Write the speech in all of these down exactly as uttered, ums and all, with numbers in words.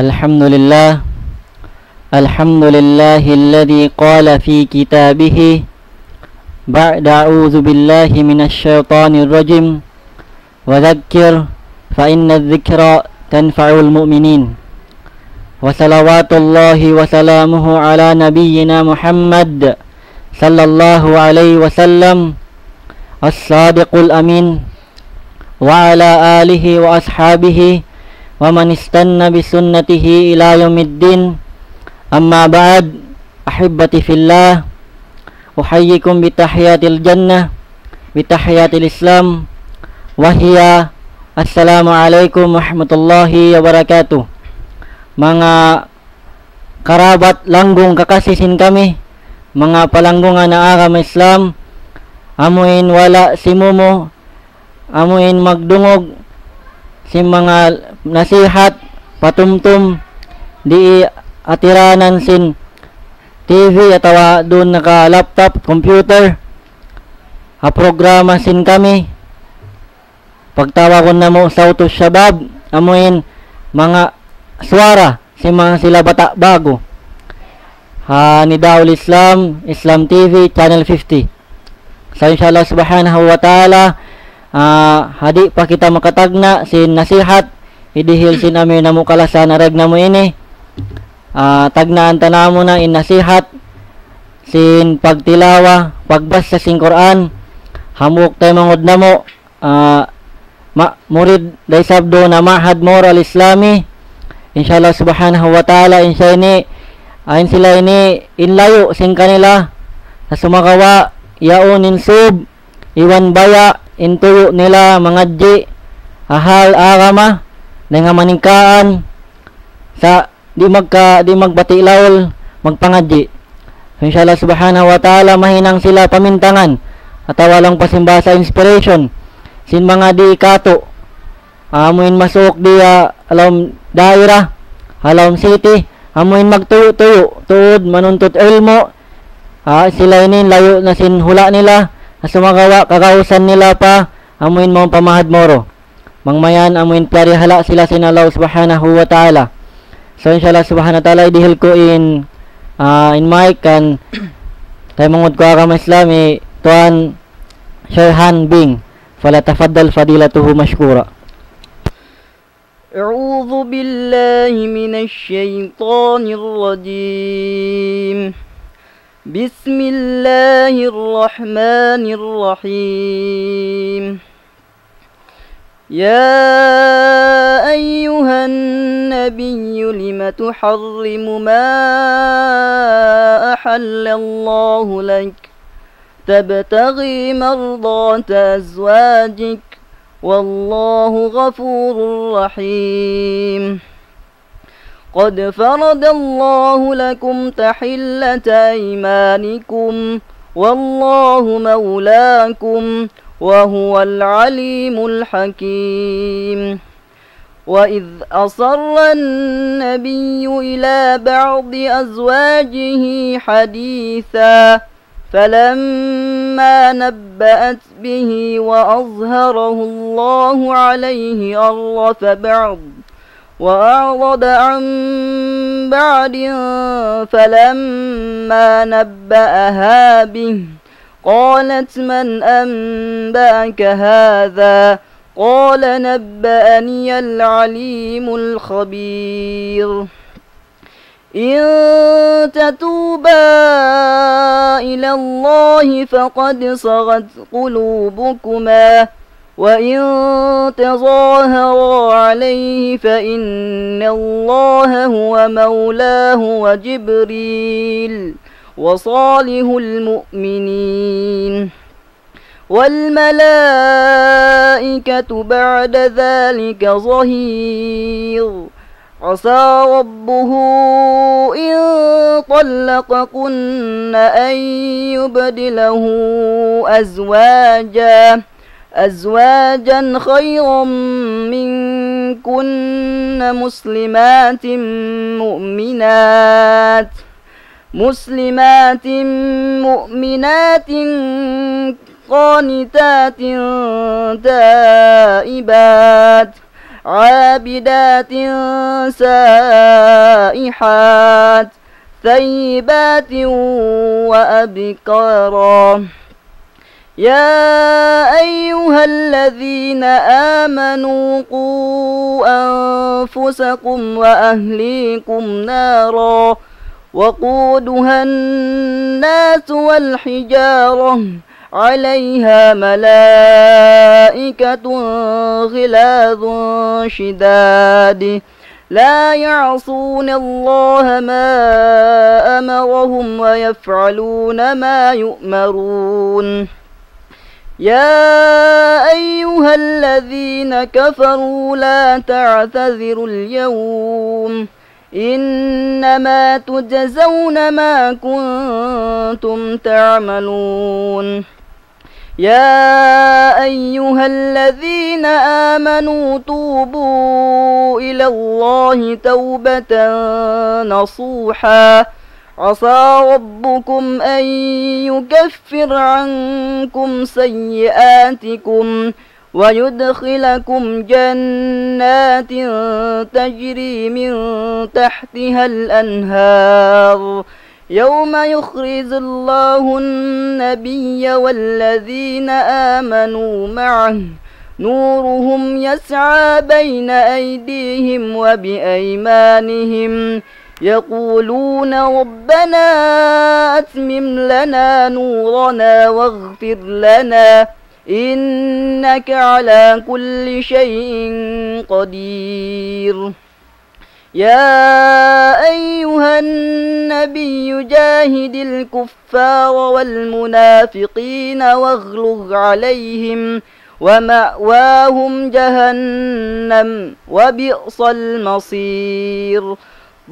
الحمد لله. الحمد لله الذي قال في كتابه بعد أعوذ بالله من الشيطان الرجيم: وذكر فإن الذكرى تنفع المؤمنين. وصلوات الله وسلامه على نبينا محمد صلى الله عليه وسلم الصادق الأمين وعلى آله وأصحابه ومن استن بسنته إلى يوم الدين. أما بعد، أحبتي في الله، أحييكم بتحيات الجنة، بتحيات الإسلام، وهي السلام عليكم ورحمة الله وبركاته. Manga karabat langgung kakasi sin kami, manga palanggungan ha agama Islam, amuin wala' simumu, amuin magdungug sin manga nasihat, patumtum, di' atiranan sin T V atawa duun naka laptop, computer, ha programa sin kami, pagtawagun namu' Sawtu Shabab, amuin manga suwara sin manga sila bata' ba'gu. Ha Nidaul Islam, Islam T V, Channel fifty. So, insha Allah subhanahu wa ta'ala, ah, ha di' pa kita makatagna' sin nasihat, hidihil sin amu in namu' kalasahan ha dayag namu' ini. Ah, tagnaan ta na muna in nasihat, sin pagtilawa, pagbasa sin Qur'an, hambuuk taymanghud namu', ah, ma-, murid da isab duun ha Ma'had Moro Al-Islami. Insha Allah subhanahu wa ta'ala, in siya ini, ah, in sila ini, in layu' sin kanila, sa' sumagawa', yaun in sub, iban baya', in tuyu' nila mangadji', ha hal agama, dayn ha maningkaan, sa' di' magka-, di' magbati' laul, magpangadji'. So, insha Allah subhanahu wa ta'ala, mahinang sila pamintangan, atawa laung pa sin bahasa inspiration, sin manga di' katu', amuin masuuk di ha lawm daira, ha lawm city, amuin magtuyu'-tuyu', tuud manuntut ilmu', ah, sila ini layu' na sin hula' nila, sumagawa' kagausan nila pa, amuin mawn pa Ma'had Moro. Bang mayan amuin piyarihala' sila sin Allah subhanahu wa ta'ala. So, insha Allah subhanahu wa ta'ala, idihil ku in, ah, in mic kan taymanghud ku agama Islam, hi Tuan Sherhan Bing. فليتفضل فضيلته مشكورا. أعوذ بالله من الشيطان الرجيم. بسم الله الرحمن الرحيم. يا أيها النبي لم تحرم ما أحل الله لك تبتغي مرضات أزواجك والله غفور رحيم. قد فرض الله لكم تحلة أيمانكم والله مولاكم وهو العليم الحكيم. وإذ أسر النبي إلى بعض أزواجه حديثا فلما نبأت به وأظهره الله عليه عرف بعض وأعرض عن بعض فلما نبأها به قالت من أنبأك هذا؟ قال نبأني العليم الخبير. إن تتوبا إلى الله فقد صغت قلوبكما وإن تظاهرا عليه فإن الله هو مولاه وجبريل وصالح المؤمنين والملائكة بعد ذلك ظهير. عسى ربه إن طلقكن أن يبدله أزواجا، أزواجا خيرا منكن مسلمات مؤمنات، مسلمات مؤمنات قانتات تائبات عابدات سائحات ثيبات وأبكارا. يا أيها الذين آمنوا قوا أنفسكم وأهليكم نارا وقودها الناس والحجارة عليها ملائكة غلاظ شداد لا يعصون الله ما أمرهم ويفعلون ما يؤمرون. يا أيها الذين كفروا لا تعتذروا اليوم إنما تجزون ما كنتم تعملون. يا أيها الذين آمنوا توبوا إلى الله توبة نصوحا عسى ربكم أن يكفر عنكم سيئاتكم ويدخلكم جنات تجري من تحتها الأنهار يوم يخرج الله النبي والذين آمنوا معه نورهم يسعى بين أيديهم وبأيمانهم يقولون ربنا أتمم لنا نورنا واغفر لنا إنك على كل شيء قدير. يا أيها النبي جاهد الكفار والمنافقين واغلظ عليهم ومأواهم جهنم وبئس المصير.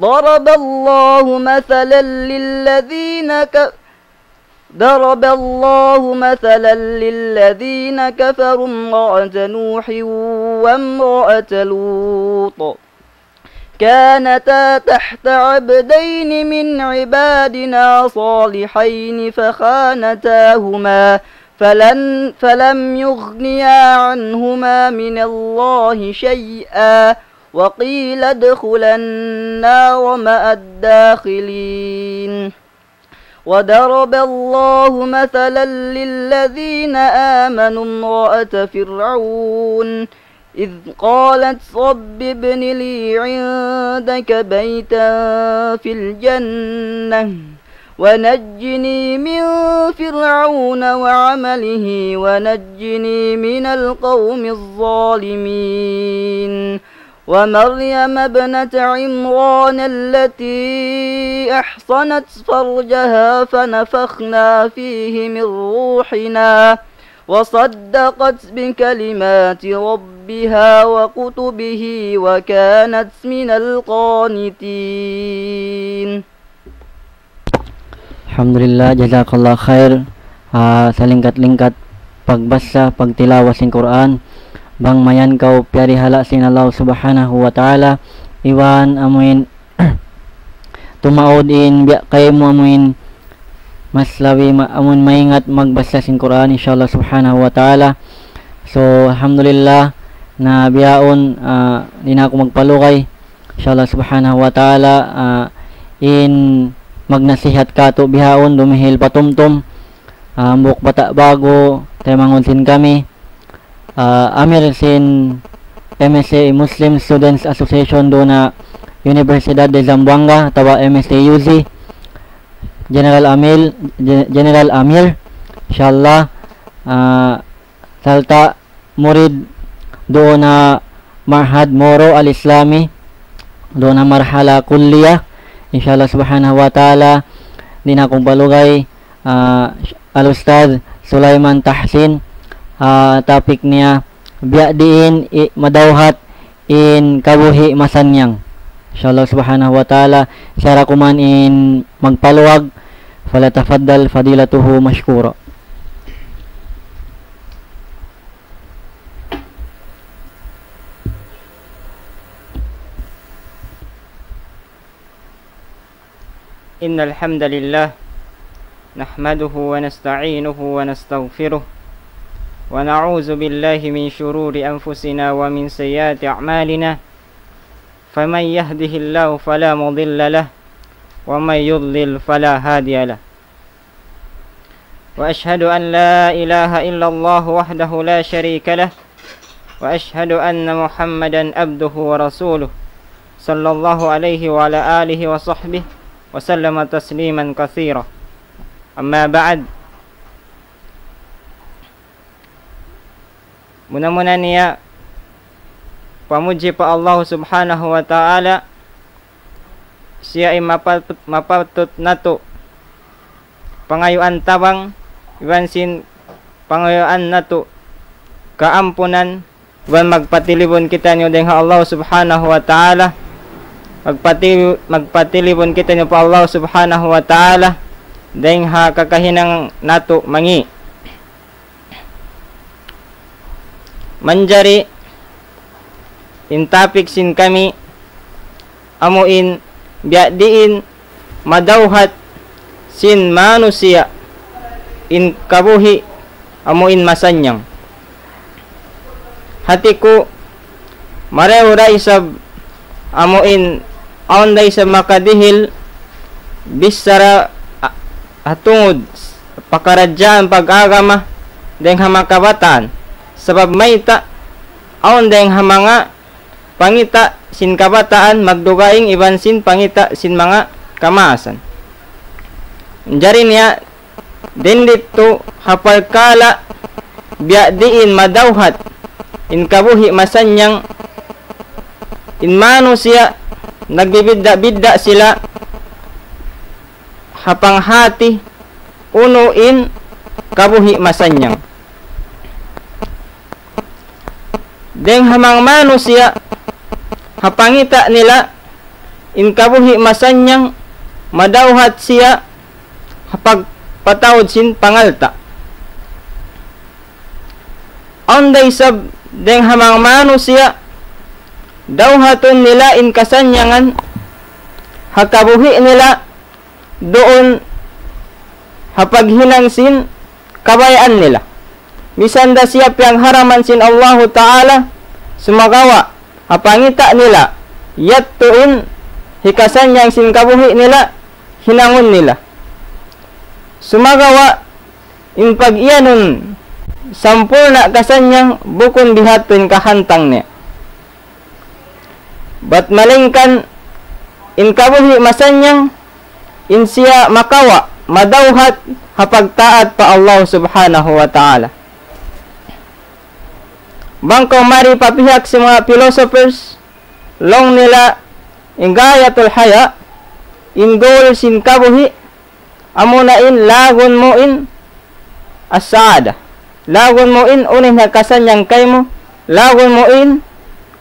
ضرب الله مثلا للذين ك-، ضرب الله مثلا للذين كفروا امرأة نوح وامرأة لوط كانتا تحت عبدين من عبادنا صالحين فخانتاهما فلن، فلم يغنيا عنهما من الله شيئا وقيل ادخلا النار مع الداخلين. وضرب الله مثلا للذين آمنوا امرأة فرعون إذ قالت رب ابن لي عندك بيتا في الجنة ونجني من فرعون وعمله ونجني من القوم الظالمين. ومريم ابنة عمران التي أحصنت فرجها فنفخنا فيه من روحنا وصدقت بكلمات ربها وكتبه وكانت من القانتين. Alhamdulillah, jazakallah khair. Ah, salingkat-lingkat pagbasa, pagtilawa sin Qur'an. Bang mayan kaw piyarihala sin Allah Subhanahu wa Ta'ala, iban amuin tumaud in biya' kaymu amuin mas labi ma-, amuin maingat magbasa sin Qur'an, insha Allah Subhanahu wa Ta'ala. So, alhamdulillah, na bihaun, ah, di' na aku magpalugay. Insha Allah Subhanahu wa Ta'ala, ah, in magnasihat katu' bihaun dumihil patumtum, ah, hambuuk bata' ba'gu, taymanghud sin kami, ah, amir sin M S A, Muslim Students Association duun ha Universidad de Zamboanga, atawa M S A U Z, General Amil, Ge-, General Amir, insha Allah, ah, sarta' murid duun ha Ma'had Moro Al-Islami, duun ha marhala kulliyah. Insha Allah Subhanahu wa Ta'ala, di' na aku magpalugay, ah, Al-Ustadh Sulaiman Tahsin, ah, topic niya, biya' diin i-, madawhat in kabuhi' masannyang. Insha Allah Subhanahu wa Ta'ala, siya ra kuman in magpaluag, فليتفضل فضيلته مشكورا. إن الحمد لله نحمده ونستعينه ونستغفره ونعوذ بالله من شرور أنفسنا ومن سيئات أعمالنا. فمن يهده الله فلا مضل له، ومن يضلل فلا هادي له. وأشهد أن لا إله إلا الله وحده لا شريك له، وأشهد أن محمدا عبده ورسوله، صلى الله عليه وعلى آله وصحبه وسلم تسليما كثيرا. أما بعد، muna-muna niya pamudji pa Allah Subhanahu wa Ta'ala, siya in mapatut, mapatut natu' pangayuan tabang, iban sin pangayuan natu' kaampunan, iban magpatilibun kitaniyu dayn ha Allah Subhanahu wa Ta'ala, magpati-, magpatilibun kitaniyu pa Allah Subhanahu wa Ta'ala, dayn ha kakahinang natu' mangi'. Manjari in topic sin kami amu in biya' diin madawhat sin manusiya' in kabuhi' amu in masannyang. Hati ku, marayaw da isab amu in awn da isab makadihil bichara, a-, ha tungud pakaradjaan pag-agama dayn ha manga kabataan. Sabab mayta', awn dayn ha manga pangita' sin kabataan magdugaing iban sin pangita' sin manga kamaasan. Jari niya, dayn didtu ha parkala' biya' diin madawhat in kabuhi' masannyang, in manusiya' nagbibidda'-bidda' sila ha panghati unu in kabuhi' masannyang. Dayn ha manga manusiya', ha pangita' nila, in kabuhi' masannyang madawhat siya ha pagpataud sin pangalta'. Awn da isab dayn ha manga manusiya', dawhatun nila in kasannyangan ha kabuhi' nila duun ha paghinang sin kabayaan nila. Misan da siya piyangharaman sin Allahu Ta'ala, sumagawa' ha pangita' nila, yadtu in hikasannyang sin kabuhi' nila, hinangun nila. Sumagawa' in pag-iyanun sampurna' kasannyang bukun bihadtu in kahantang niya. Bat malaingkan in kabuhi' masannyang, in siya makawa', madawhat ha pagtaat pa Allah Subhanahu wa Ta'ala. Bang kaw mari pa pihak sin manga philosophers, laung nila in ghayatul haya, in goal sin kabuhi', amuna in lagun mu in as-saada. Lagun mu in unu in hikasannyang kaymu, lagun mu in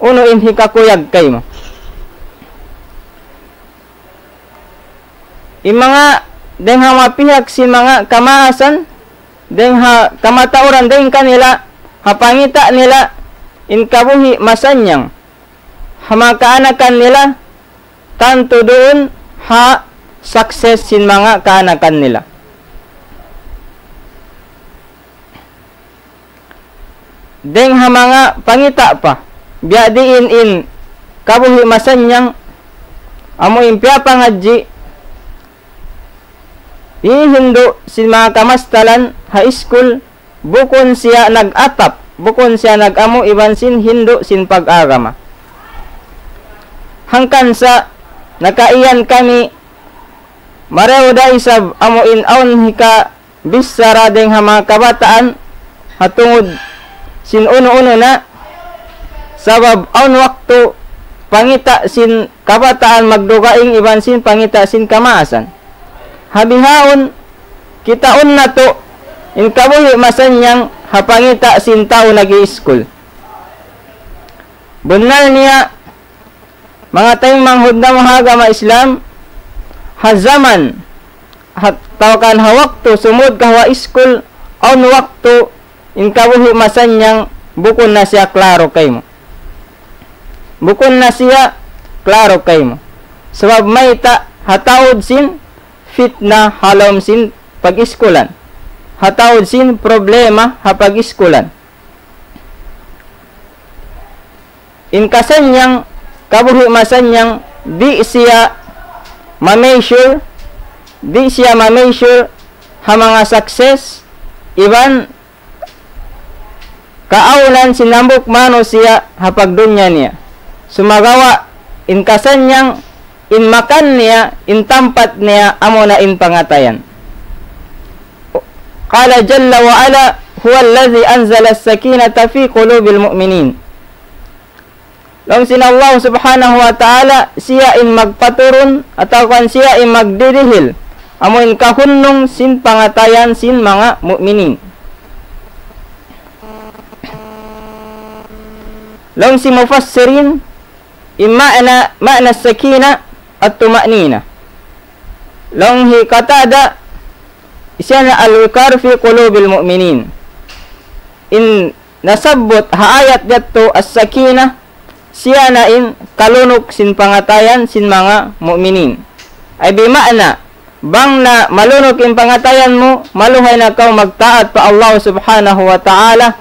unu in hikakuyag kaymu. In manga, dayn ha manga pihak sin manga kamaasan, dayn ha kamatauran dayn kanila, ha pangita' nila, in kabuhi' masannyang ha manga kaanakan nila, tantu duun ha success sin manga kaanakan nila. Dayn ha manga pangita' pa, biya' diin in kabuhi' masannyang, amu in piyapangadji', in hindu' sin manga kamastalan ha iskul, bukun siya nag-atap, bukun siya nag-amu iban sin hindu' sin pag-agama. Hangkan sa nakaiyan kami, marayaw da isab amu in awn hikabichara dayn ha manga kabataan, ha tungud sin unu-unu na, sabab awn waktu pangita' sin kabataan magdugaing iban sin pangita' sin kamaasan. Ha bihaun, kitaun natu' in kabuhi' masannyang ha pangita' sin tau nag-iiskul. Bunnal niya, manga taymanghud namu' ha agama Islam, ha jaman, ha, atawa kan ha waktu sumud kaw ha iskul, awn waktu in kabuhi' masannyang bukun na siya klaro kaymu. Bukun na siya klaro kaymu. Sabab mayta', ha taud sin fitna ha lawm sin pag-iskulan. ha taud sin problema ha pag-iskulan. In kasannyang, kabuhi' masannyang, di' siya ma-measure, di' siya ma-measure ha manga success, iban kaawnan sin hambuuk manusiya' ha pagdunya niya. Sumagawa' in kasannyang, in makan niya, in tampat niya, amuna in pangatayan. قال جل وعلا: هو الذي أنزل السكينة في قلوب المؤمنين. Laung sin Allah Subhanahu wa Ta'ala, siya in magpaturun, atawa kan siya in magdidihil, amu in kahunnung sin pangatayan sin manga mu'minin. Laung sin mufassirin, in ma'na, ma'na sakina at-tuma'nina. Laung hi Qatada, siya na al-wiqar fi qulubil mu'minin. In nasabbut ha ayat yadtu as-sakina, siya na in kalunuk sin pangatayan sin manga mu'minin. Ay bima'na, bang na malunuk in pangatayan mu, maluhay na kaw magtaat pa Allah Subhanahu wa Ta'ala.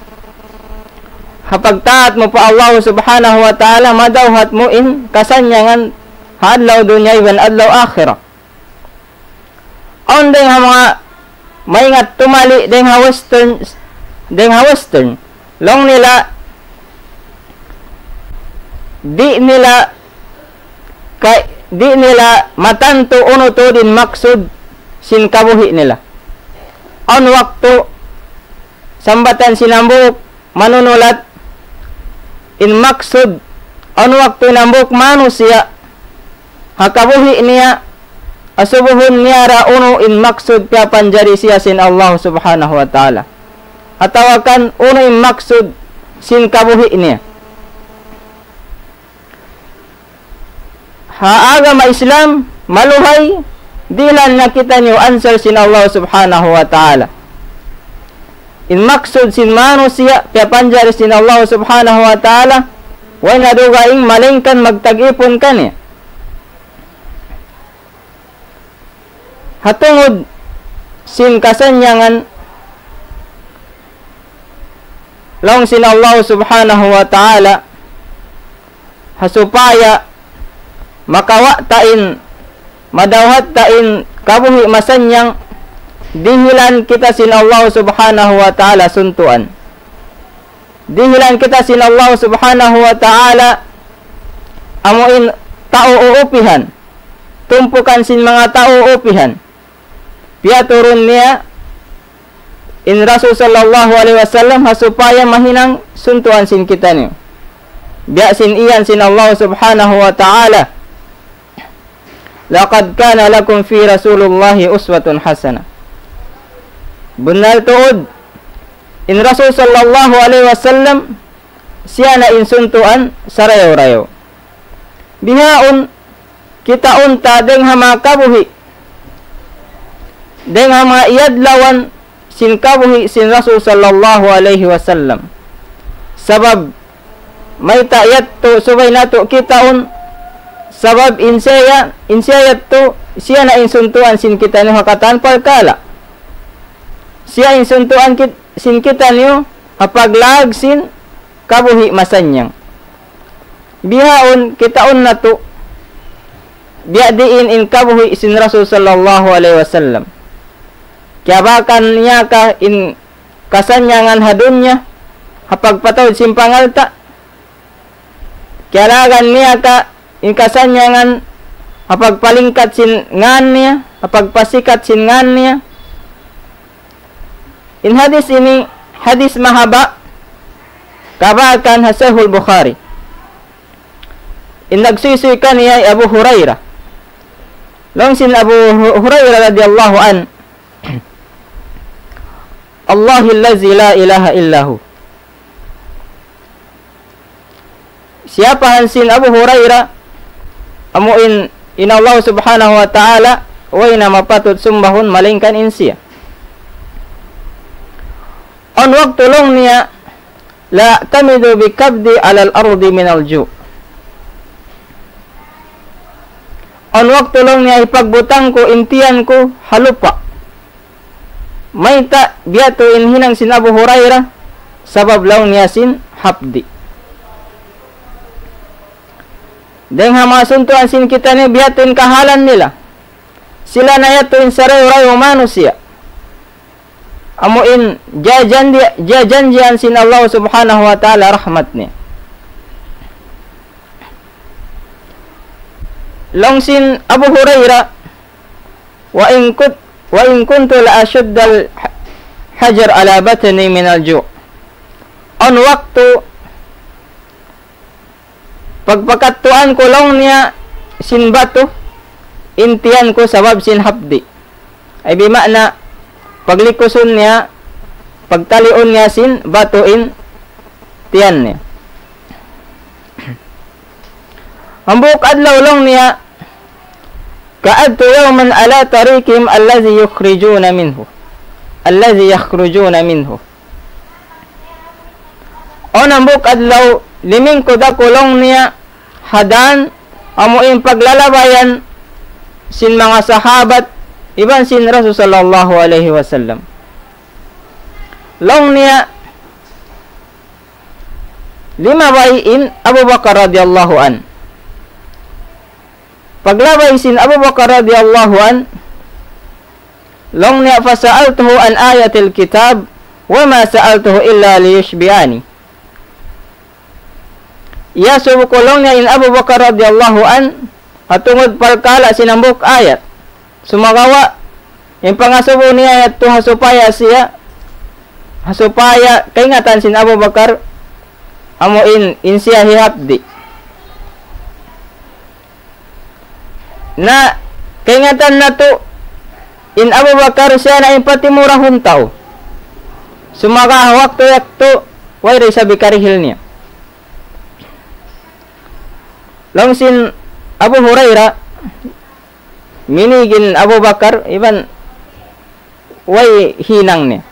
Ha pagtaat mu pa Allah Subhanahu wa Ta'ala, madawhat mu in kasannyangan ha adlaw dunya iban adlaw akhirat. Awn dayng ha manga maingat tumali dayng ha Western, dayng ha Western. Laung nila, di' nila ka, di' nila matantu unu tuud in maksud sin kabuhi' nila. Awn waktu sambatan sin hambuuk manunulat in maksud, awn waktu in hambuuk manusiya' ha kabuhi' niya, asubuhun niya ra unu in maksud piyapanjari siya sin Allah Subhanahu wa Ta'ala. Atawa kan unu in maksud sin kabuhi' niya. Ha agama Islam, maluhay, dihilan na kitaniyu answer sin Allah Subhanahu wa Ta'ala. In maksud sin manusiya', piyapanjari sin Allah Subhanahu wa Ta'ala, way na dugaing malaingkan magtag-ipun kaniya. Ha tungud sin kasannyangan, laung sin Allah Subhanahu wa Ta'ala, ha supaya makawa' ta in, madawhat ta in kabuhi' masannyang, dihilan kita sin Allah Subhanahu wa Ta'ala suntuan. Dihilan kita sin Allah Subhanahu wa Ta'ala amu in tau uupihan, tumpukan sin manga tau uupihan. Piyaturun niya in Rasul sallallahu alayhi wasallam ha supaya mahinang suntuan sin kitaniyu. Biya' sin iyan sin Allah Subhanahu wa Ta'ala, لقد كان لكم في رسول الله أسوة حسنة. Bunnal tuud, in Rasul sallallahu alayhi wasallam, siya na in suntuan sarayaw-rayaw. Bihaun, kitaun ta dayng ha manga kabuhi', dayng ha manga iyadlawan sin kabuhi' sin Rasul sallallahu alayhi wasallam. Sabab, mayta' yadtu subay natu' kitaun, sabab in siya, in siya yadtu, siya na in suntuan sin kitaniyu ha katan parkala'. Siya in suntuan kit-, sin kitaniyu ha paglaag sin kabuhi' masannyang. Bihaun kitaun natu', biya' diin in kabuhi' sin Rasul sallallahu alayhi wasallam. Kiyabakan niya ka in kasannyangan ha dunya, ha pagpataud sin pangalta'. Kiyalaagan niya ka in kasannyangan ha pagpalingkat sin ngan niya, ha pagpasikat sin ngan niya. In hadis ini, hadis mahaba', kabakan ha Sahihul Bukhari. In nagsuysuy kaniya hi Abu Hurairah. Laung sin Abu Hu-, Hurairah radiyallahu anhu, الله الذي لا إله إلا هو. Siyapahan sin Abu Hurairah, amu in, in Allah Subhanahu wa Ta'ala, way na mapatut sumbahun malaingkan in siya. Awn waktu laung niya, لا أعتمد بكبدي على الأرض من الجوع. Awn waktu laung niya hipagbutang ku in tiyan ku ha lupa'. Mayta' biya' tu in hinang sin Abu Hurairah, sabab laung niya sin hapdi'. Dayng ha manga suntuan sin kitaniyu biya' tu in kahalan nila. Sila na yadtu in sarayaw-rayaw manusiya'. Amu in jajanji-, jajanjian sin Allah Subhanahu wa Ta'ala rahmat niya. Laung sin Abu Hurairah, وإن كنت، وإن كنت لأشد الحجر على بطني من الجوع. Awn waktu pagpakadtuan ku laung niya sin batu in tiyan ku sabab sin hapdi'. Ay bima'na paglikusun niya, pagtaliun niya sin batu in tiyan niya. Hambuuk adlaw laung niya, قعدت يوما على طريقهم الذي يخرجون منه، الذي يخرجون منه. Awn hambuuk adlaw, limingkud aku laung niya ha dan amu in paglalabayan sin manga sahabat iban sin Rasul sallallahu alayhi wasallam. Laung niya, limabay in Abu Bakar radiyallahu anhu. Paglabay sin Abu Bakar radiyallahu anhu, laung niya, فسألته عن آيات الكتاب وما سألته إلا ليشبعني. Iyasubu ku laung niya in Abu Bakar radiyallahu anhu, ha tungud parkala' sin hambuuk ayat. Sumagawa', in pangasubu niya yadtu ha supaya siya, ha supaya kaingatan sin Abu Bakar, amu in, in siya hihapdi'. Na, kaingatan natu', in Abu Bakar siya na in patimurahun tau. Sumagawa' ha waktu yadtu, way da isab hikarihil niya. Laung sin Abu Hurairah, minig in Abu Bakar, iban way hinang niya.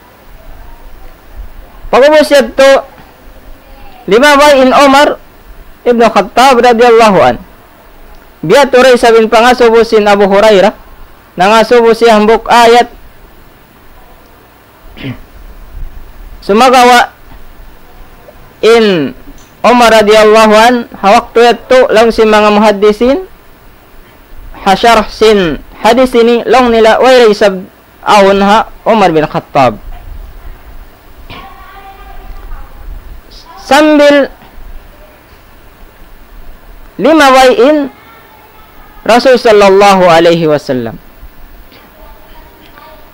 Pag'ubus yadtu, limabay in Umar ibn Khattab radiyallahu anhu. Biya' tu da isab in pangasubu sin Abu Hurairah, nangasubu siya hambuuk ayat. Sumagawa' in Umar radiyallahu anhu, ha waktu yadtu, laung sin manga muhaddisin, ha sharh sin hadith ini, laung nila, way da isab awn ha Umar bin Khattab. Sambil limabay in Rasul sallallahu alayhi wasallam.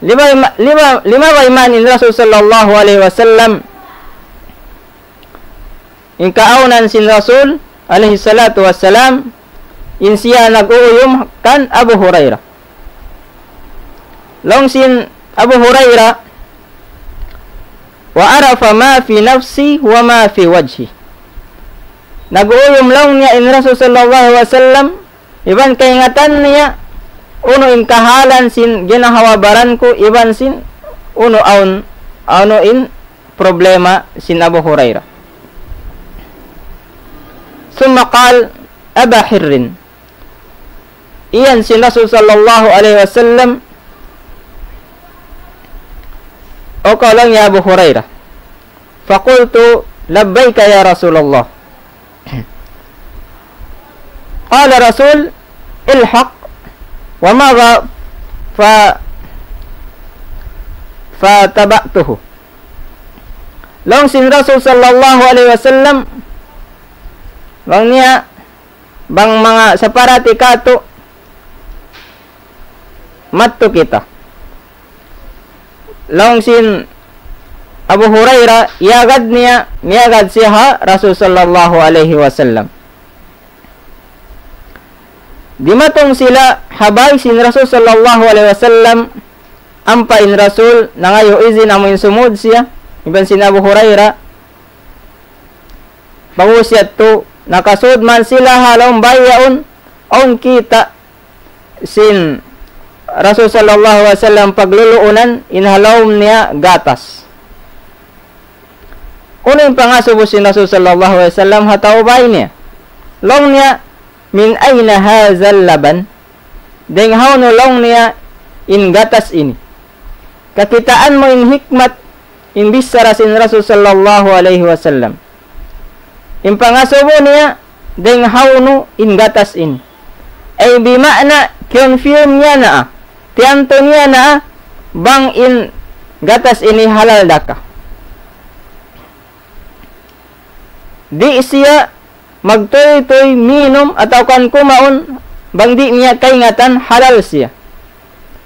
Limabay ma-, lima-, limabay man in Rasul sallallahu alayhi wasallam. In kaawnan sin Rasul alayhi salatu wassalam, in siya nag-uuyum kan Abu Hurairah. Laung sin Abu Hurairah, وعرف ما في نفسي وما في وجهي. Nag-uuyum laung niya in Rasul sallallahu alayhi wasallam, iban kaingatan niya, unu in kahalan sin ginhawa-baran ku, iban sin unu awn, unu in problema sin Abu Hurairah. ثم قال: أبا حر. Iyan sin Rasul sallallahu alayhi wasallam, "O kaw laung niya Abu Hurairah." فقلت: لبيك يا رسول الله. قال رسول: الحق. ومضى ف-، فتبعته. Laung sin Rasul sallallahu alayhi wasallam, laung niya, bang manga saparati katu', madtu kita. Laung sin Abu Hurairah, iyagad niya, miyagad siya ha Rasul sallallahu alayhi wasallam. Dimatung sila ha bāy sin Rasul sallallahu alayhi wasallam, ampa in Rasul nangayu' izin amu in sumud siya, iban sin Abu Hurairah. Pag'ubus yadtu, nakasud man sila ha lawm bāy yaun, awn kita' sin Rasul sallallahu alayhi wasallam pagluluunan in ha lawm niya gatas. Unu in pangasubu sin Rasul sallallahu alayhi wasallam ha tau bāy niya? Laung niya, من أين هذا اللبن؟ Dayng hawnu laung niya in gatas ini? Kakitaan mu in hikmat in bichara sin Rasul sallallahu alayhi wasallam. In pangasubu niya, dayng hawnu in gatas ini. Ay bima'na, confirm niya na, tiyantu niya na, bang in gatas ini halal da ka. Di' siya magtuytuy minum atawa kan kumaun bang di' niya kaingatan halal siya.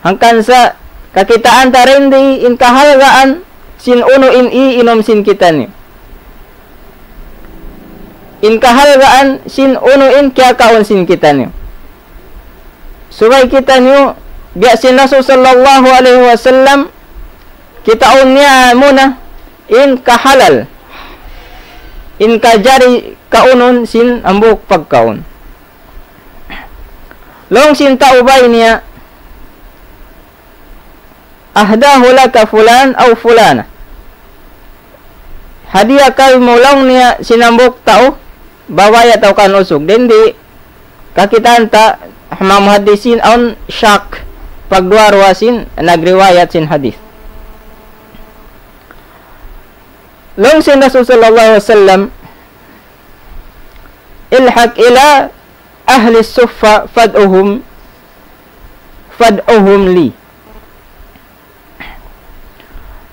Hangkan sa kakitaan ta dindi in kahalgaan sin unu in iinum sin kitaniyu. In kahalgaan sin unu in kiyakaun sin kitaniyu. Subay kitaniyu, biya' sin Rasul sallallahu alayhi wasallam, kitaun niya muna in kahalal, in kajari kaunun sin hambuuk pagkaun. Laung sin tau bay niya, "Ahdahu laka fulan aw fulana." Hadiya kaymu laung niya sin hambuuk tau, babai atawa kan usug. Dindi, kakitaan ta, manga muhaddisin awn shak, pagduwa-ruwa sin nagriwayat sin hadith. Laung sin Rasul sallallahu alayhi wasallam, "Ilhaq ila ahli suffa fad'uhum, fad'uhum li."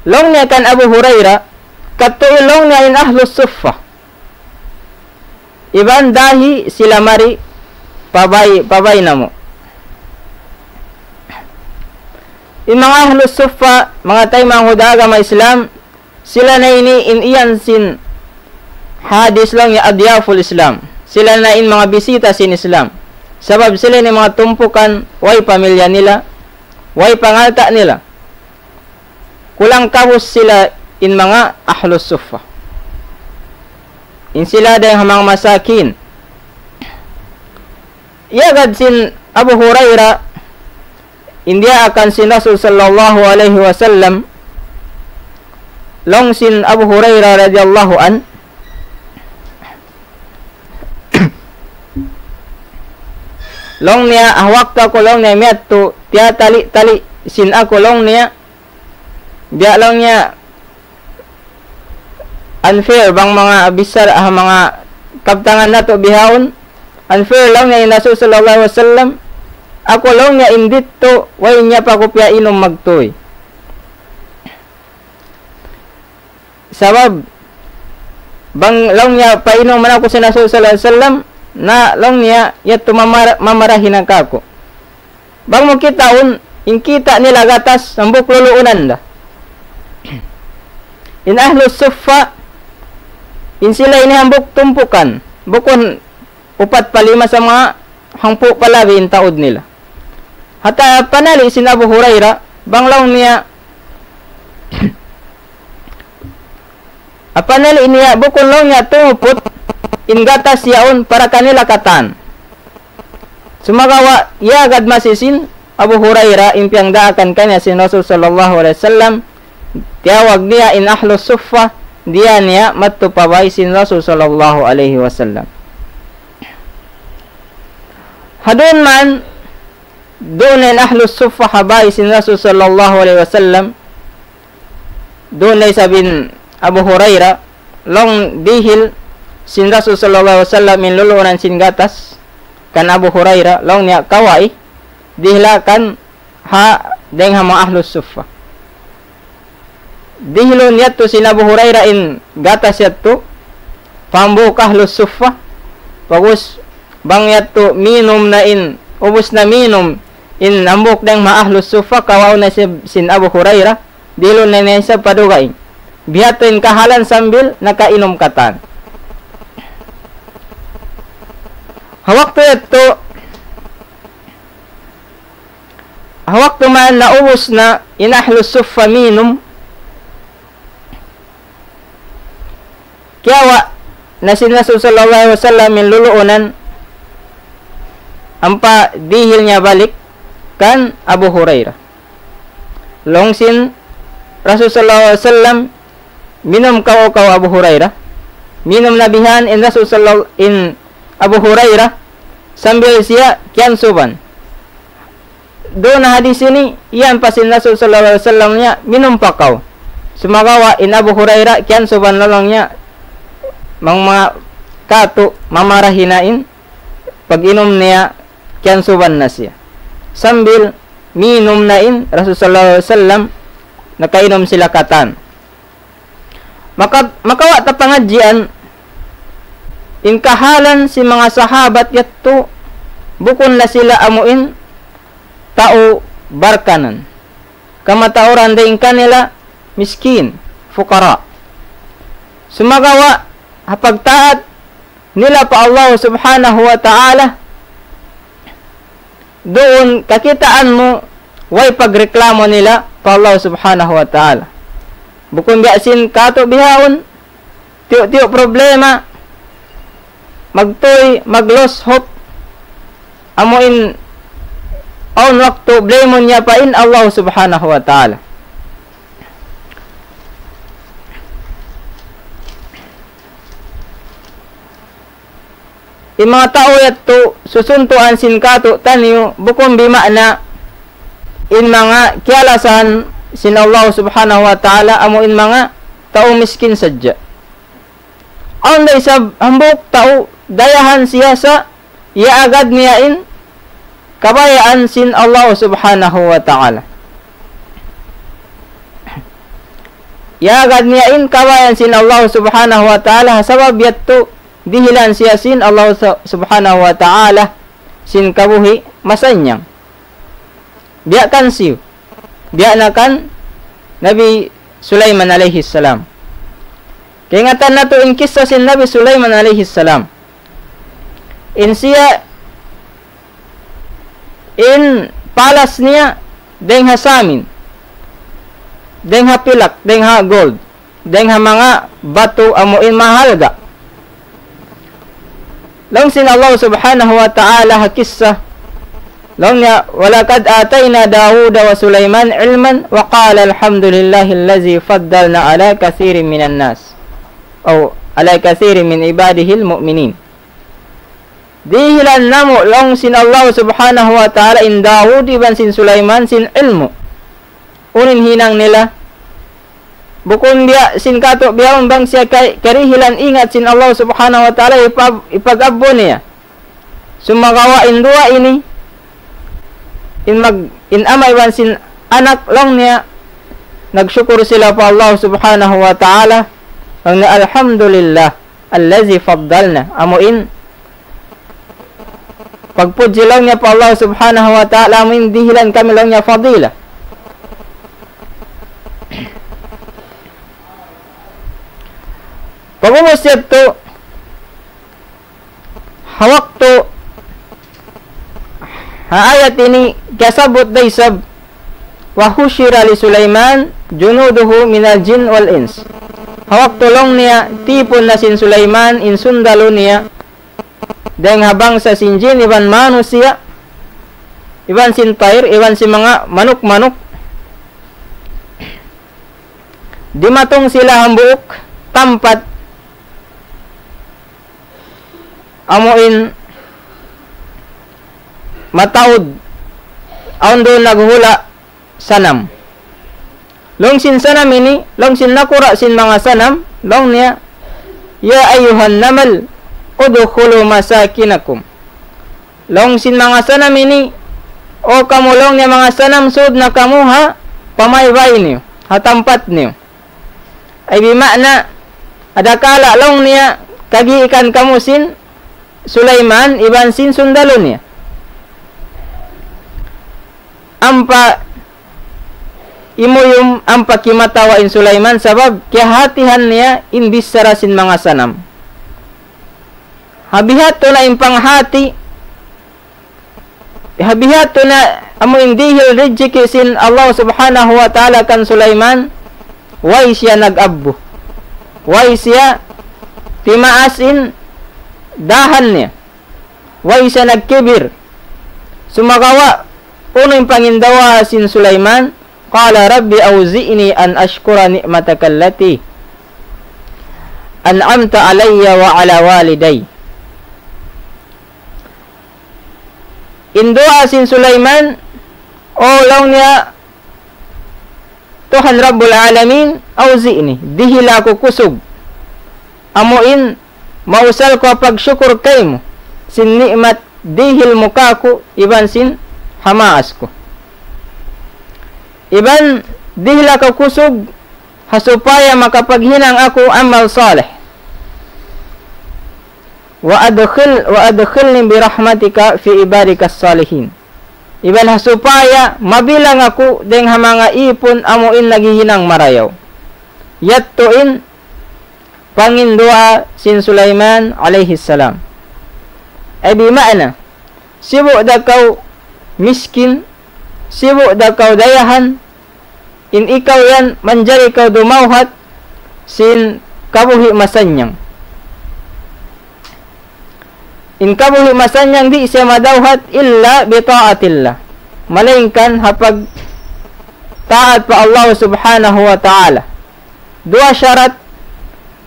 Laung niya kan Abu Hurairah, "Kadtuy laung niya in ahlu suffa. Iban dahi sila mari pabay, pabay namu'." In manga ahlu suffa, manga taymanghud ha agama Islam, sila na ini in iyan sin hadith laung niya adyaful Islam. Sila na in manga bisita sin Islam. Sabab sila ini manga tumpukan, way pamilya nila, way pangalta' nila. Kulang kabus sila in manga ahlus suffa. In sila dayng ha manga masakin. Iyagad sin Abu Hurairah, in diyaakan sin Rasul sallallahu alayhi wasallam, laung sin Abu Hurairah radiyallahu anhu, laung niya, ah, waktu aku laung niya miyadtu, tiyatali-tali sin aku laung niya, biya' laung niya, unfair, bang manga bichara, ah, manga kabtangan natu' bihaun, unfair laung niya in Rasul sallallahu alayhi wasallam, aku laung niya in didtu, way niya pa aku piyainum magtuy. Sabab, bang laung niya painuman aku sin Rasul sallallahu alayhi wasallam, na laung niya yadtu mamara-, mamarahi na kāku'. Bang mu kitaun, in kita' nila gatas, hambuuk luluunan da. In ahlus suffa, in sila ini hambuuk tumpukan, bukun upat pa lima sa manga hangpu' pa labi in taud nila. Hatta panali' sin Abu Hurairah, bang laung niya, ah, panali' niya, bukun laung niya tumuput in gatas yaun para kanila katan. Sumagawa', iyagad masi sin Abu Hurairah, in piyangdaakan kaniya sin Rasul sallallahu alayhi wasallam, tiyawag niya in ahlus suffa, diya niya madtu pa bay sin Rasul sallallahu alayhi wasallam. Ha duun man, duun in ahlus suffa ha bay sin Rasul sallallahu alayhi wasallam, duun na isab in Abu Hurairah, laung dihil sin Rasul sallallahu alayhi wasallam in luluunan sin gatas, kan Abu Hurairah, laung niya kawai, dihil kan ha, dayng ha manga ahlus suffa. Dihilun yadtu sin Abu Hurairah in gatas yadtu, pa hambuuk ahlus suffa, pag'ubus bang yadtu minum na in, ubus na minum, in hambuuk dayng ha manga ahlus suffa, kawaun na sin, sin Abu Hurairah, dihilun na niya isab pa dugaing. Biya' ha yan in kahalan sambil nakainum katan. Ha waktu yadtu, ha waktu man naubus na in ahlus suffa minum, kiyawa' na sin Rasul sallallahu alayhi wasallam in luluunan, ampa dihil niya balik kan Abu Hurairah. Laung sin Rasul sallallahu alayhi wasallam, "Minum kaw, kaw Abu Hurairah." Minum na bihan in Rasul sallallahu, in Abu Hurairah, sambil siya kiyansuban. duun na hadis ini, iyan pa sin Rasul sallallahu alayhi wasallam niya, minum pa kaw. Sumagawa' in Abu Hurairah, kiyansuban laung niya, bang manga katu', mamarahi na in, pag-inum niya, kiyansuban na siya. Sambil minum na in Rasul sallallahu alayhi wasallam, nakainum sila katan. Maka, makawa' ta pangadjian, in kahalan sin manga sahabat yadtu, bukun na sila amu in tau barkanan. Kamatauran dayn kanila miskin, fukara. Sumagawa', ha pagtaat nila pa Allah subhanahu wa ta'ala, duun kakitaan mu, way pagreklamo nila pa Allah subhanahu wa ta'ala. Bukun biya' sin katu' bihaun, tiyu'-tiyu' problema, magtuy, mag-lose hope, amu in awn waktu blame niya pa in Allah subhanahu wa ta'ala. In manga tau yadtu susuntuan sin katu' taniyu, bukun bima'na in manga kiyalasahan sin Allah subhanahu wa ta'ala, amu in manga tau miskin sadja. Awn da isab hambuuk tau dayahan siya sa iyaagad niya in kabayaan sin Allah subhanahu wa ta'ala. Iyaagad niya in kabayaan sin Allah subhanahu wa ta'ala, sabab yadtu dihilan siya sin Allah sa-, subhanahu wa ta'ala sin kabuhi' masannyang. Biya' kan siyu. Biya' na kan Nabi Sulaiman alayhi salam. Kaingatan natu' in kissa sin Nabi Sulaiman alayhi salam. In siya, in palace niya, dayng ha samin, dayng ha pilak, dayng ha gold, dayng ha manga batu amu in mahalga'. Laung sin Allah subhanahu wa ta'ala ha kissa, laung niya, وَلَقَدْ آتَيْنَا دَاوُودَ وَسُلَيْمَانَ عِلْمًا وَقَالَا الْحَمْدُ لِلَّهِ الَّذِي فَضَّلْنَا عَلَى كَثِيرٍ مِنَ النَّاسِ أَوْ عَلَى كَثِيرٍ مِنْ عِبَادِهِ الْمُؤْمِنِينَ. Dihilan namu' laung sin Allah subhanahu wa ta'ala in Daud iban sin Sulaiman sin ilmu'. Unu in hinang nila? Bukun biya' sin katu' bihaun bang siya kay-, karihilan ingat sin Allah subhanahu wa ta'ala ipag-, ipag-abbu niya. Sumagawa' in duwa ini, in mag-, in ama' iban sin anak laung niya, nagsukur sila pa Allah subhanahu wa ta'ala, laung niya, الحمد لله الذي فضلنا. Amu in pagpudji laung niya pa Allah subhanahu wa ta'ala, amu in dihilan kami laung niya fadila. Pag'ubus yadtu, ha waktu, ha ayat ini, kiyasabbut da isab, وحشر لسليمان جنوده من الجن والإنس. Ha waktu laung niya, tipun na sin Sulaiman, in sundalu niya, dayng ha bangsa sin jin iban manusiya', iban sin tayr, iban sin manga manuk-manuk. Dimatung sila hambuuk tampat amu in mataud, awn duun naghula' sanam. Laung sin sanam ini, laung sin nakura' sin manga sanam, laung niya, يا أيها النمل ادخلوا مساكنكم. Laung sin manga sanam ini, "O kamu," laung niya, "manga sanam, sud na kamu ha pamaybay niyu, ha tampat niyu." Ay bima'na, adakala' laung niya, kagiikan kamu sin Sulaiman iban sin sundalu niya. Ampa imuyum, ampa kimatawa in Sulaiman, sabab kiyahatihan niya in bichara sin manga sanam. Ha biha' tuud na in panghati, ha biha' tuud na amu in dihil rijiki' sin Allah Subhanahu wa Ta'ala kan Sulaiman, way siya nag-abbu. Way siya timaas in dahan niya. Way siya nagkibir. Sumagawa', unu in pangindawa sin Sulaiman, قال رب أوزعني أن أشكر نعمتك التي أنعمت علي وعلى والدي. In duwaa sin Sulaiman, O laung niya, Tuhan Rabbul Alamin, awzi'ni, dihila aku kusug. Amu in, mausal ku pagsukur kaymu, sin ni'mat dihil mu kāku', iban sin ha maas ku. Iban, dihila aku kusug, ha supaya makapaghinang aku amal salih. Wa adkhil, wa adkhilni bi rahmatika fi ibadika salihin. Iban ha supaya mabilang aku dayng ha manga īpun amu in naghihinang marayaw. Yadtu in pangin duwaa sin Sulaiman alayhi salam. Ay bi maana, sibu' da kaw miskin, sibu' da kaw dayahan, in ikaw yan manjari kaw dumawhat sin kabuhi' masannyang. In kabuhi' masannyang di' siya madawhat illa bi ta'atillah. Malaingkan ha pagtaat pa Allah Subhanahu wa Ta'ala. Duwa sharat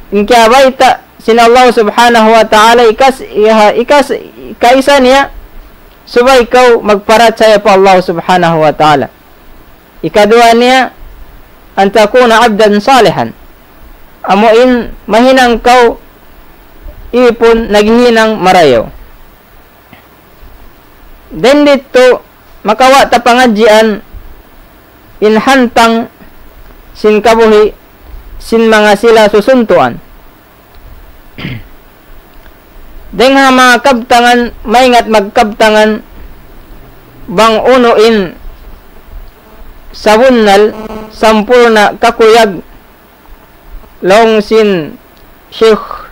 in kiyabayta' sin Allah Subhanahu wa Ta'ala ikas, iha, ikas, kaisa niya subay kaw magparachaya pa Allah Subhanahu wa Ta'ala. Ikaduwa niya, an takuna abdan salihan. Amu in mahinang kaw īpun naghihinang marayaw. Dayn didtu, makawa' ta pangadjian in hantang sin kabuhi' sin manga sila susuntuan. Dayng ha manga kabtangan, maingat magkabtangan, bang unu in sabunnal, sampurna' kakuyag, laung sin Sheikh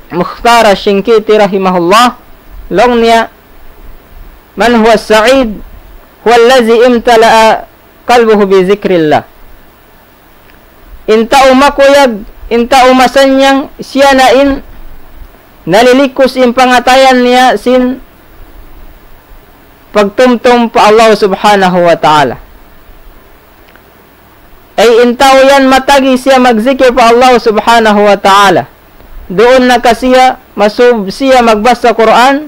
Mukhtar Ash-Shinqiti rahimahullah, laung niya, من هو السعيد؟ هو الذي امتلأ قلبه بذكر الله. In tau makuyag, in tau masannyang, siya na in nalilikus in pangatayan niya sin pagtumtum pa Allah Subhanahu wa Ta'ala. Ay in tau yan matagi siya magzikir pa Allah Subhanahu wa Ta'ala. Duun na ka siya, masub siya magbasa Qur'an,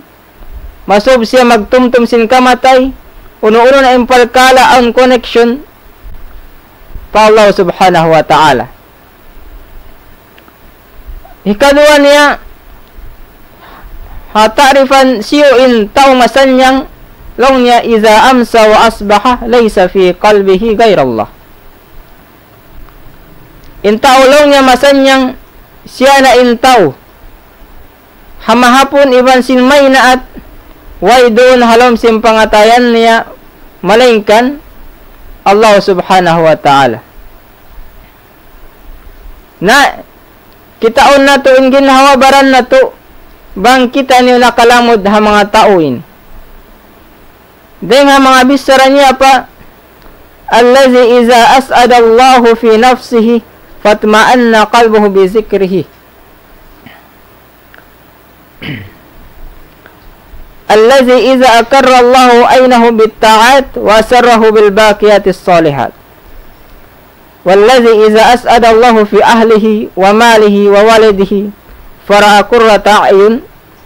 masub siya magtumtum sin kamatay, unu-unu na in parkala' awn connection pa Allah Subhanahu wa Ta'ala. Hikaduwa niya, ha ta'rifan siyu in tau masannyang, laung niya, إذا أمسى وأصبح ليس في قلبه غير الله. In tau laung niya masannyang, siya na in tau ha mahapun iban sin maynaat, way duun ha lawm sin pangatayan niya, malaingkan Allah Subhanahu wa Ta'ala. Na, kitaun natu' in ginhawa-baran natu', bang kitaniyu nakalamud ha manga tau ini. Dayng ha manga bichara niya pa, الذي إذا أسعد الله في نفسه فاطمأن قلبه بذكره. الذي إذا أقر الله عينه بالطاعات وأسره بالباقيات الصالحات. والذي إذا أسعد الله في أهله وماله وولده فرأى قرة أعين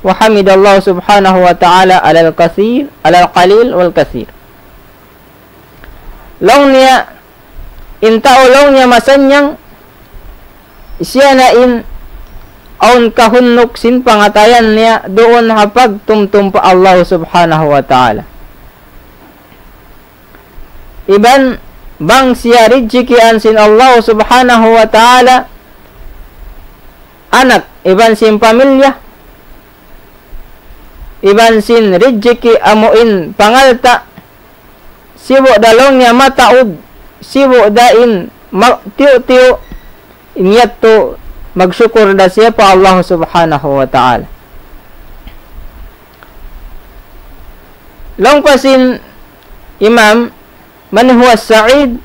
وحمد الله سبحانه وتعالى على الكثير، على القليل والكثير. Laung niya, in tau laung niya masannyang, siya na in awn kahunnuk sin pangatayan niya duun ha pagtumtum pa Allah Subhanahu wa Ta'ala. Iban bang siya rijikian sin Allah Subhanahu wa Ta'ala anak, iban sin pamilya, iban sin rijiki amu in pangalta', sibu' da laung niya mataud, sibu' da in ma-, tiyu'-tiyu', in yadtu magsukur da siya pa Allah Subhanahu wa Ta'ala. Laung pa sin Imam, من هو السعيد؟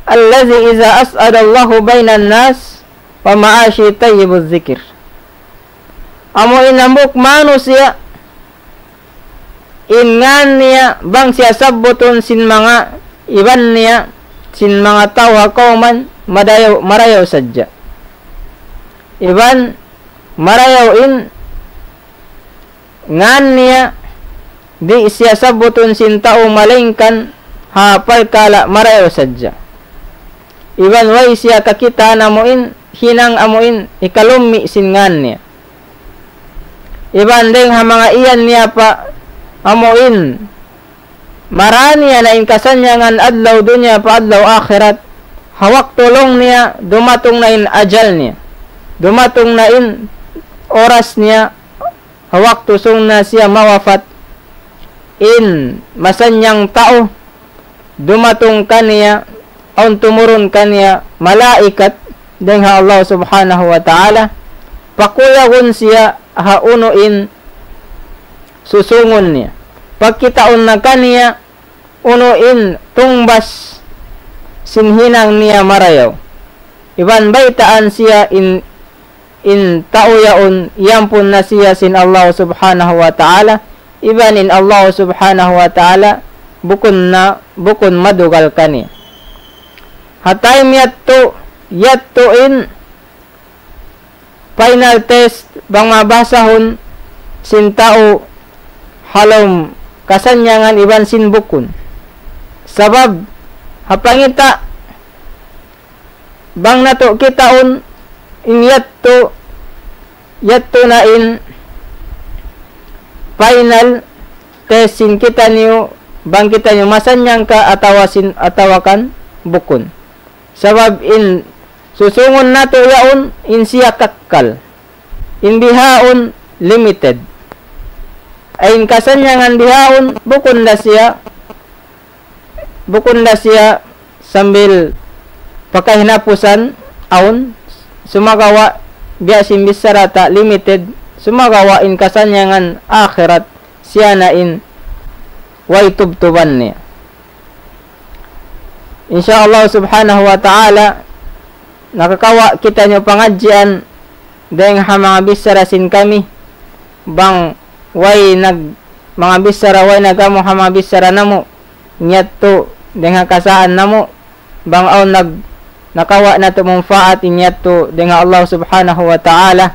الذي إذا أسعد الله بين الناس ومعاشه طيب الذكر. Amu in hambuuk manusiya', in ngan niya bang siya sabbutun sin manga iban niya, sin manga tau ha kawman madayaw, marayaw sadja. Iban marayaw in ngan niya, di' siya sabbutun sin tau malaingkan ha parkala' marayaw sadja. Iban way siya kakitaan amuin hinang amuin hikalummi' sin ngan niya. Iban dayng ha manga iyan niya pa amuin marā niya na in kasannyangan adlaw dunya pa adlaw akhirat. Ha waktu laung niya dumatung na in ajal niya. Dumatung na in oras niya ha waktu sung na siya mawafat, in masannyang tau dumatung kaniya, awn tumurun kaniya malaikat dayng ha Allah Subhanahu wa Ta'ala, pakuyagun siya ha unu in susungun niya. Pagkitaun na kaniya unu in tungbas sin hinang niya marayaw. Iban baytaan siya in in tau yaun iyampun na siya sin Allah Subhanahu wa Ta'ala, iban in Allah Subhanahu wa Ta'ala bukun na, bukun madugal kaniya. Ha time yadtu, yadtu in final test bang mabasahun sin tau ha lawm kasannyangan iban sin bukun. Sabab, ha pangita' bang natu' kitaun in yadtu, yadtu na in final test sin kitaniyu, bang kitaniyu masannyang ka atawa sin, atawa kan bukun. Sabab in susungun natu' yaun in siya kakkal. In bihaun limited. Ay in kasannyangan bihaun bukun da siya bukun da siya sambil pakahinapusan awn, sumagawa' biya' sin bichara ta limited, sumagawa' in kasannyangan akhirat siya na in way tubtuban niya. Insya Allah Subhanahu wa Ta'ala, nakakawa' kitaniyu pangadjian dayng ha manga bichara sin kami, bang way nag-, manga bichara way nag-amu ha manga bichara namu', in yadtu dayng ha kasaan namu', bang awn nag-, nakawa' natu' manpaat in yadtu dayng ha Allah Subhanahu wa Ta'ala,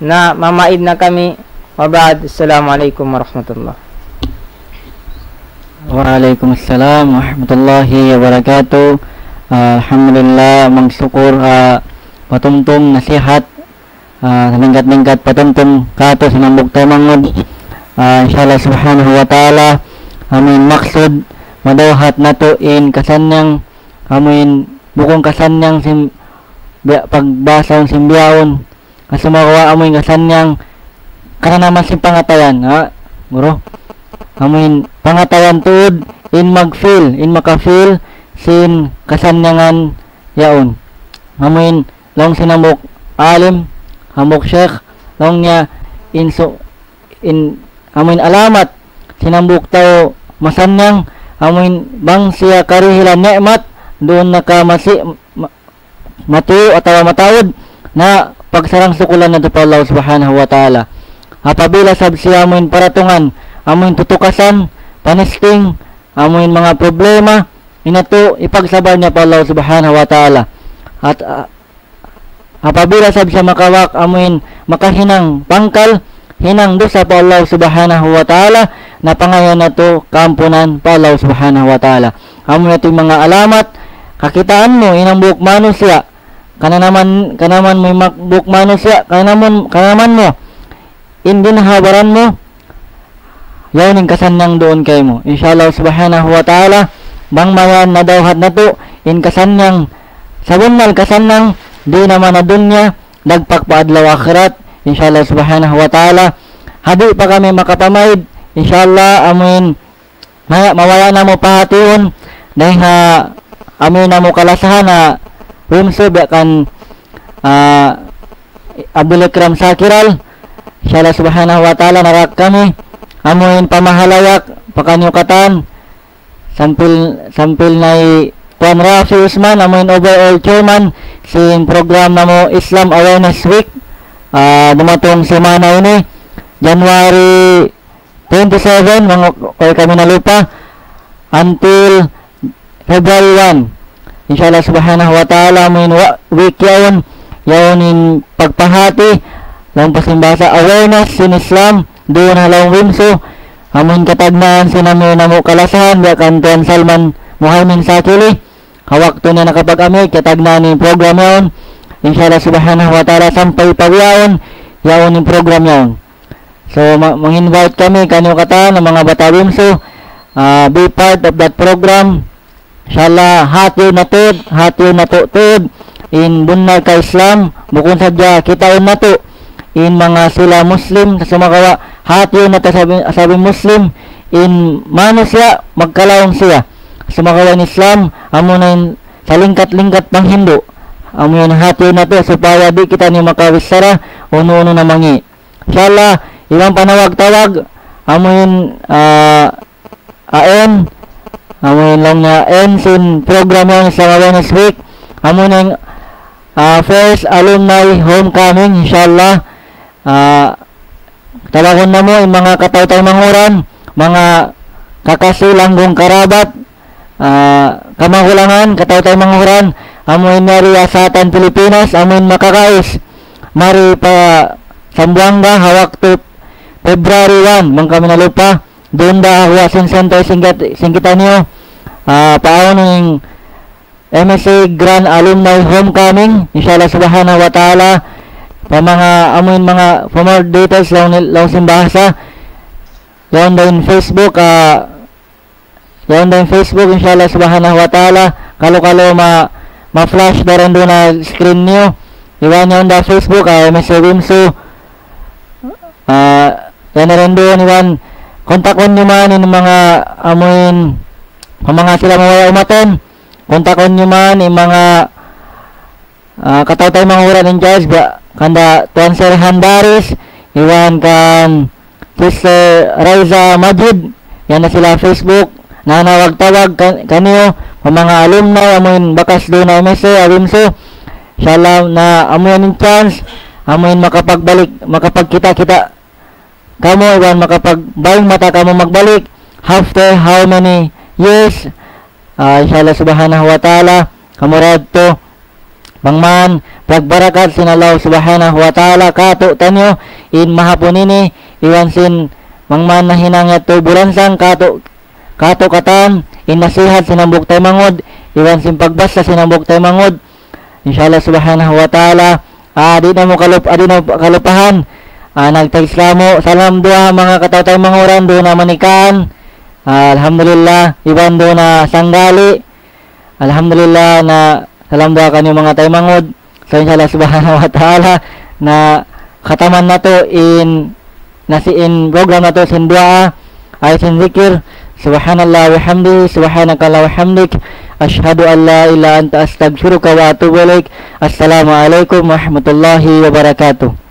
na mamaid na kami. Wa ba'd, Assalamu alaykum warahmatullah. Wa alaykum assalam warahmatullahi wabarakatuh. Ah, alhamdulillah, magsukul, ah, patumtum nasihat, ah, lingkat-lingkat patumtum katu' sin hambuuk taymanghud. Ah, insya Allah Subhanahu wa Ta'ala, amuin maksud, madawhat natu' in kasannyang, amuin bukun kasannyang sin, biya', pagbasa sin bihaun, sumagawa' amuin kasannyang kananaman sin pangatayan, ha? Guru? Amuin pangatayan tuud in mag-feel, in maka-feel sin kasannyangan yaun. Amuin laung sin hambuuk alim, hambuuk sheikh, laung niya in su-, in, amuin alamat sin hambuuk tau masannyang, amuin bang siya karihilan ni'mat, duun na ka masi-, ma-, matiyu' atawa mataud na pagsarang-sukulan natu' pa Allah Subhanahu wa Ta'ala. Apabila sab siya amuin paratungan, amuin tutukasan, panisting, amuin manga problema, in yadtu ipagsabar niya pa Allah Subhanahu wa Ta'ala. At, ah, apabila sab siya makawak, amuin makahinang pangkal, hinang dusa pa Allah Subhanahu wa Ta'ala, na pangayu' natu' kaampunan pa Allah Subhanahu wa Ta'ala. Amu yadtu in manga alamat, kakitaan mu, in hambuuk manusiya', kananaman, kananaman mu in hambuuk manusiya', kananaman, kananaman mu, in ginhawa-baran mu, yaun in kasannyang duun kaymu. Insya Allah Subhanahu wa Ta'ala, bang mayan nadawhat natu', in kasannyang, sabunnal kasannyang, di' naman ha dunya, dagpak pa adlaw akhirat, insya Allah Subhanahu wa Ta'ala. Ha di' pa kami makapamaid, insya Allah, amuin, maya-, mabaya' namu' pahātiun, dayng ha amuin namu' kalasahan ha Wimsu, biya' kan, ah, Abdul Ikram Sakiral, insya Allah Subhanahu wa Ta'ala, narak kami, amuin pamahalayak, pakaniyu katan, sampil, sampil na hi Tuan Rafi Usman, amuin overall chairman sin program namu' Islam Awareness Week, ah, dumatung simana ini, January twenty-seven, mangukay kami na lupa, until February one. Insya Allah Subhanahu wa Ta'ala, amuin wa-, week yaun, yaun in pagpahāti, laung pa sin bahasa awareness sin Islam, duun ha lawm Wimsu, amuin katagnaan sin amuin namu' kalasahan, biya' kan Tuan Salman Muhaymin Sakili, ha waktu niya nakapag-amik, kiyatagnaan in program yaun. Insha Allah subhanahu wa ta'ala, sampay pa bihaun, yaun in program yaun. So, ma-, mang-invite kami kaniyu katan, manga bata' bimsu, ah, be part of that program. Insha Allah, hātihun natu', hātihun natu' tuud in bunnal ka Islam, bukun sadja kitaun natu' in manga sila Muslim, sumagawa' hātihun natu' sabab, sabab Muslim, in manusiya' magkalaung siya. Sumagawa' in Islam, amuna in salingkat-lingkat panghindu'. Amuna in hātihun natu' supaya di' kitaniyu makabichara unu-unu na mangi'. Insha Allah, iban panawag-tawag, amuin, ah, A N, amuin laung niya A N sin program yaun sa Awareness Week, amuin, ah, first alumni homecoming, insha Allah. Ah, tawagun namu' in manga kataw-taymanghuran, manga kakasi, langgung, karabat, ah, kamagulangan, kataw-taymanghuran, amuin mari ha Satan Pilipinas, amuin makakais mari pa Zamboanga ha waktu February one, bang kamu nalupa, duun da ha guwa' sin center sin kit-, sin kitaniyu, ah, paawn in M S A Grand Alumni Homecoming, insha Allah subhanahu wa ta'ala, pa manga amuin manga for more details laung ni-, laung sin bahasa, yaun da in Facebook, ah, yaun da in Facebook, insha Allah subhanahu wa ta'ala, kalu-kalu ma-, ma-flash da rin duun ha screen niyu. Iban yaun da Facebook, ah, M S A Wimsu. Ah, yan na rin duun, iban kontakun niyu man in manga amuin, manga sila mabaya' umattend. Kontakun niyu man in manga ah, kataw-taymanghuran in charge ba, kanda Tuan Sir Handaris, iban kan Sister Raiza Majid, yan na sila Facebook, nanawag-tawag kan-, kaniyu, pa manga alumni, amuin bakas duun ha M S A, Awimsu. Insha Allah na amuin in chance, amuin makapagbalik, makapagkita'-kita' kamu, iban makapagbaying mata kamu magbalik after how many years. Ah, insha Allah subhanahu wa ta'ala, kamu radtu, bang man, pagbarakat sin Allah subhanahu wa ta'ala, katu' taniyu, in mahapun ini, iban sin, bang man nahinang yadtu bulansang, katu', katu' katan, in nasihat sin hambuuk taymanghud, iban sin pagbasa sin hambuuk taymanghud, insha Allah subhanahu wa ta'ala, ah, di' namu' kalup-, ah, di' namu' kalupahan. Ah, nagtagslamu'. Salam duwaa manga kataw-taymanghuran duun ha Manikan. Ah, alhamdulillah. Iban duun ha Sanggali'. Alhamdulillah na salam duwaa kaniyu manga taymanghud. So, insha Allah subhanahu wa ta'ala na khataman natu' in nasi in program natu' sin duwaa, ay sin zikir. سبحان الله وبحمده، سبحانك اللهم وبحمدك، أشهد أن لا إله إلا أنت، أستغفرك وأتوب إليك. السلام عليكم ورحمة الله وبركاته.